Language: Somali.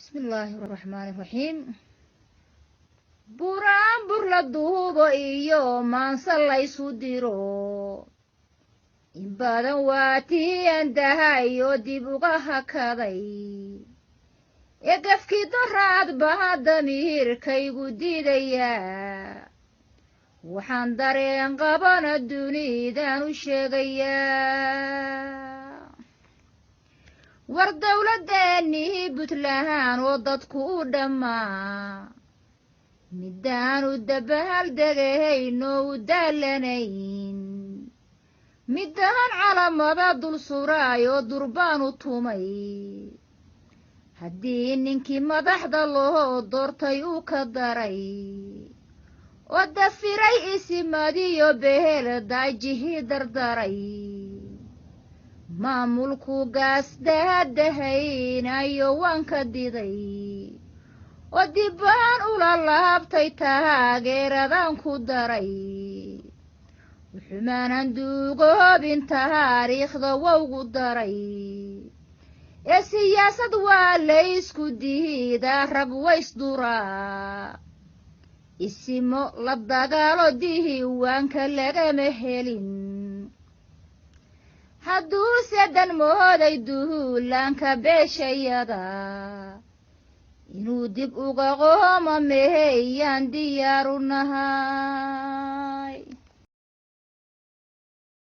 Bismillaahi raxmaani raxiim. Buraanbur la duubo iyo maanse laysu diro in badan waa tii aan dahayo dib uga hakaday ee gafkii doraad baa damiirkaygu diidayaa. Waxaan dareen qabana dunidaan u sheegayaa. War dowladeennii Puntland oo dadku u dhammaa, midaanu dabaaldegayno u daalanayn, midaan calamada dul suraayoo durbaanu tumay, haddii ninkii madaxda loo doortay uu ka daray oo dafiray isimadiyo behel daajihii dardaray, maamulku gaasdaadahaynayo waan ka diday oo dibbaan ula laabtay taageeradaan ku daray. Wuxumaanan duugoobin taariikhda wowgu daray ee siyaasad waa laysku diidaa, rag waysduraa, isimo la dagaalo diiwaanka lagama helin. Hadduuse dan mooday duulaanka beeshayada inuu dib uga qooma meheyaan diyaaru nahaa.